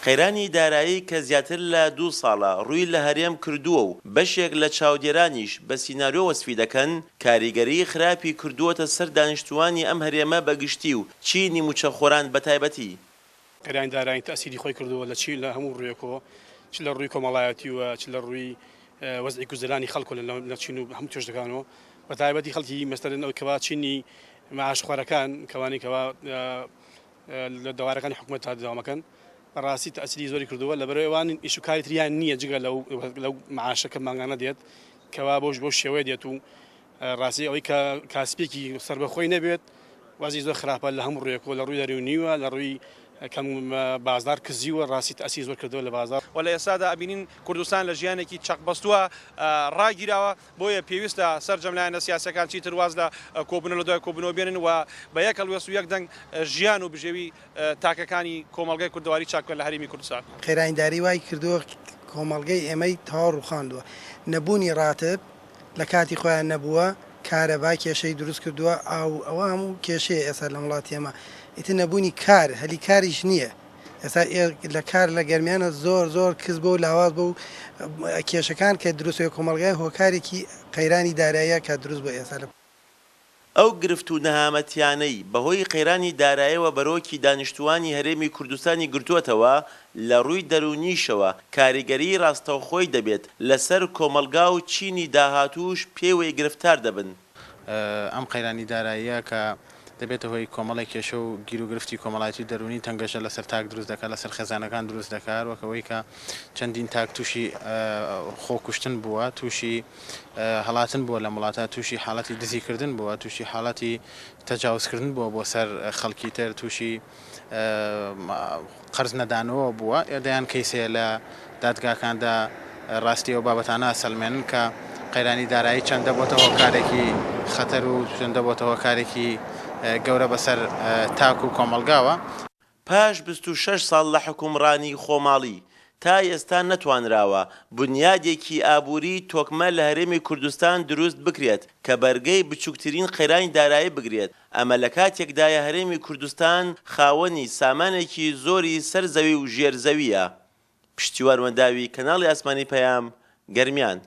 قەیرانی دارایی کە زیاتر لە دوو ساڵە ڕووی لە هەرێم کردووە و بەشێک لە چاودێرانیش بە سیناریۆ وەسفی دەکەن، کاریگەریی خراپی کردووەتە سەر دانیشتووانی ئەم هەرێمە بە گشتی و چینی مووچەخۆران بە تایبەتی. قەیرانی دارایی تەئسیری خۆی کردووە لە چی لە هەموو ڕوویەکەوە چ لە ڕووی کۆمەڵایەتی و چ لە ڕووی وەزعی گوزەرانی خەڵک و لە چین و هەموو توێژەکانەوە بە تایبەتی خەڵکی مەسەلەن ئەو کەوا چینی معاشخوارەکان کەوانی کەوا لە دەوارەکانی حکومەت تا دەوامەکەن بەڕاستی تەئسیری زۆری کردووە لەبەرئەوەی ئەوان ئیش و کاری تریان نییە جگە لەو لەو معاشە کە مانگانە دێت کەوا بۆش بۆ شێوەیە دێت و ڕاستی ئەوەی کە کاسپێکی سەربەخۆی نەبێت وەزی زۆر خراپە لە هەموو ڕوویەکەوە لە ڕووی دەروونیوە لە ڕووی کەم بازار کزیوە ڕاستی تەئسیری زۆر کردووە لە بازار. وە لە ئێستادا ئەبینین کوردستان لە ژیانێکی چەقبەستووە ڕاگیراوە، بۆیە پێویستە سەرجەم لایەنە سیاسیەکان چیتر واز لە کۆبوونەوە لە دوای کۆبوونەوە بێنن و بە یەک هەڵوێست و یەک دەنگ ژیان و بژێوی تاکەکانی کۆمەڵگای کوردەواری چاک بکەن لە هەرێمی کوردستان. قەیرانی دارایی وای کردووە کۆمەڵگەی ئێمەی تەواو ڕووخاندووە، نەبوونی ڕاتب لە کاتی خۆیان نەبووە، کارەبا کێشەی دروست کردووە، ئاو ئەوە هەموو کێشەیە ئێستا لەم وڵاتی ئێمە، ئیتر نەبوونی کار، هەلی کاریش نییە. ئێستا لە کار لە گەرمیانە زۆر زۆر کز بۆ و لاواز بۆ و کێشەکان کە دروست کۆمەڵگای هۆکارێکی قەیرانی داراییە کە دروست بۆ ئێستا لە. ئەو گرفت و نەهامەتیانەی بەهۆی قەیرانی دارایەوە بەرۆکی دانیشتووانی هەرێمی کوردستانی گرتووەتەوە، لە ڕووی دەروونیشەوە کاریگەریی ڕاستەوخۆی دەبێت لەسەر کۆمەڵگا و چینی داهاتووش پێوەی گرفتار دەبن. ئەم قەیرانی داراییە کە دەبێتە هۆی کۆمەڵێک کێشە و گیروگرفتی کۆمەڵایەتی و دەروونی تەنگەژە لەسەر تاک دروست دەکات، لەسەر خێزانەکان دروست دەکات، هەروەک ئەوەی کە چەندین تاک تووشی خۆکوشتن بووە، تووشی هەڵاتن بووە لەم وڵاتە، تووشی حاڵەتی دزیکردن بووە، تووشی حاڵەتی تەجاوزکردن بووە بۆ سەر خەڵکی تر، تووشی قەرز نەدانەوە بووە، دەیان کەیس هەیە لە دادگاکاندا ڕاستی ئەو بابەتانە ئەسەلمێنن کە قەیرانی دارایی چەندە بۆتە هۆکارێکی خەتەر و چەندە بۆتە هۆکارێکی گەورە بەسەر تاک و کۆمەڵگاوە. پاش 26 ساڵ لە حوکمڕانی خۆماڵی، تا ئێستا نەتوانراوە بونیادێکی ئابووری تۆکمە لە هەرێمی کوردستان دروست بکرێت کە بەرگەی بچووکترین قەیرانی دارایی بگرێت، ئەمە لە کاتێکدایە هەرێمی کوردستان خاوەنی سامانێکی زۆری سەر زەوی و ژێر زەوییە. پشتیوان وەنداوی، کەناڵی ئاسمانی پەیام، گەرمیان.